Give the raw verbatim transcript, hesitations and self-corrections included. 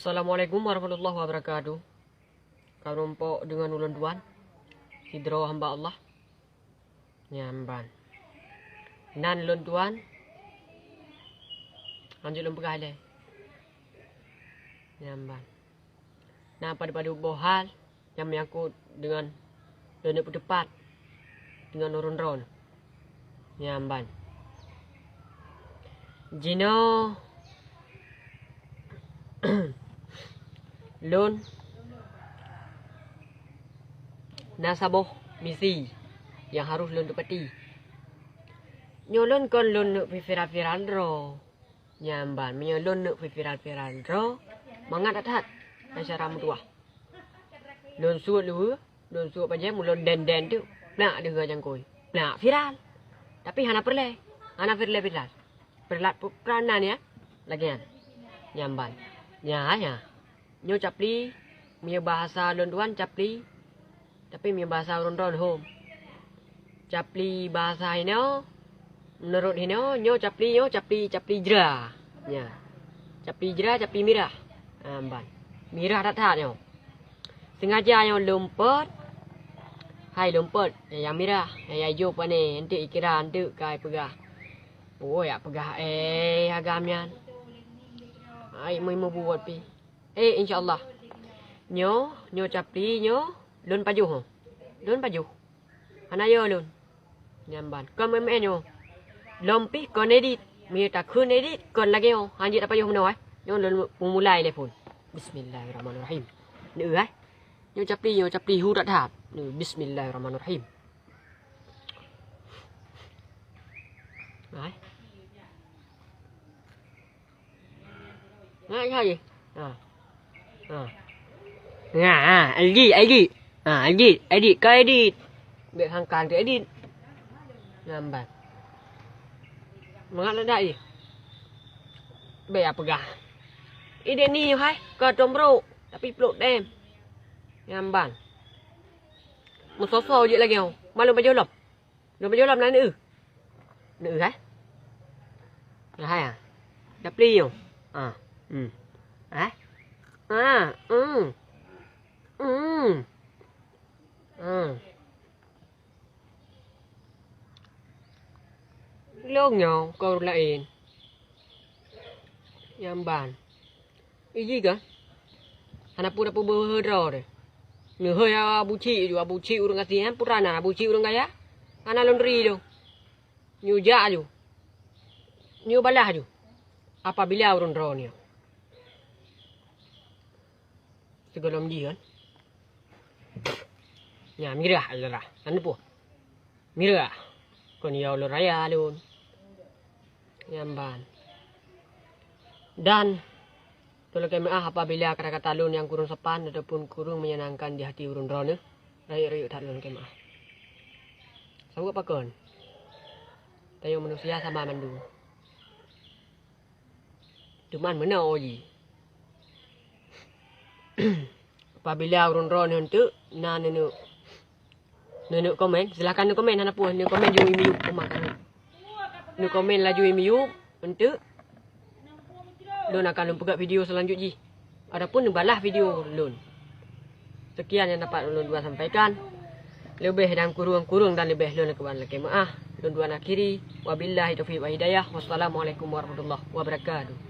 Assalamualaikum warahmatullahi wabarakatuh. Kamoe pok deungon ulôn tuan, sidroe hamba Allah. Nyan ban. Nan lôn tuan, hanjeuet lôn peugah ilée. Nyan ban. Na padub-padub boh hal nyang meunyangkot deungon lôn neuk peuteupat deungon ureuëng droeneuh. Nyan ban. Jinoe lôn na saboh misi nyang harôh lôn teupati. Nyoe lôn kon lôn neuk viral-viral droe. Nyan ban, meunyoe lôn neuk viral-viral droe, mangat that-that acara meutuwah. Lôn suet luweue, lôn suet bajée, mulôn den-den teuk, plak deuh jangkôi. Plak viral. Tapi hana peureulée, hana peureulée viral. Peureulée pu-, peureulée nan ya, lagée nyan. Nyan ban. Nyan, nyan. Nyoe capli, meunyoe bahasa lôn tuan capli, tapi meunyoe bahasa ureuëng droeneuh hom. Capli bahasa hinoe, meunurot hinoe, nyoe capli, nyoe capli, capli jra. Nya. Capli jra, capli mirah. Ah, ban. Mirah that-that nyoe. Sengaja nyoe lôn peuet, hai lôn peuet, nyang mirah, nyang ijo pane, eunteuk ikira, eunteuk kai peugah. Woi, jak peugah, eh, agam nyan. Ai, meu-, meubuet pih. Eh, insya Allah. Nyoe, nyoe capli nyoe, lôn pajoh. Lôn pajoh. Hana yo lôn. Nyan ban. Kon meu'en nyoe. Lom pih kon edit. Meunyoe takheun edit, kon lagée nyoe. Hanjeuet tapajoh meunoe, eh. Nyoe lôn meumulai lé phon. Bismillahirrahmanirrahim. Neu, eh. Nyoe capli, nyoe capli hu that-that. Neu, bismillahirrahmanirrahim. Ai. Nah, hai. Ha. Ha. Nah, ha, edit, edit. Ha, edit, edit, ka edit. Bek sangka tu edit. Lambat. Mangat ledak je. Bek ya peugah. Ide ni hai, ka tom bro, tapi peluk dem. Nyamban. Musoso je lagi. Malu baju lom. Dua baju lom na neu. Neu, eh? Nah, hai, ah. Dah pli nyoe. Ah. Hmm. Eh? Ah. Hmm. Hmm. Hmm. Lôn nyoe kon ureueng laén. Nyamban. Iji kah? Hana peue tapeubuet droe teuh. Neuhôi Abu Cik ju, Abu Cik ureueng gasien, peue na Abu Cik ureueng kaya? Hana lôn ri lôn. Nyoe jak ju. Nyoe balaih ju. Apabila ureueng droeneuh. Sigohlom jih kan. Nya, mirah, mirah. Kan peue? Mirah. Kon ya ulôn raya lôn. Nyamban. Dan lôn lakée meu'ah apabila kata-kata lôn nyang kureueng sopan ataupun kureueng menyenangkan di hati ureueng droeneuh, rayeuk-rayeuk that lôn lakée meu'ah. Sabab pakon? Tanyoe manusia sama mandum. Cuman meunoe jih. Apabila ureueng droeneuh eunteuk na neuneuk, neuneuk komen, silahkan neukomen, hana peue, neukomen laju i miyueb, uma kami. Neukomen laju i miyueb, eunteuk lôn akan lôn peugah video seulanjut jih. Ataupun neubalaih video lôn. Sekian nyang dapat ulôn dua sampaikan. Leubeh dan kureueng-kureueng dan leubeh lôn keubah lakée meu'ah. Lôn dua akhiri. Wabillahi taufiq wa hidayah. Wassalamualaikum warahmatullahi wabarakatuh.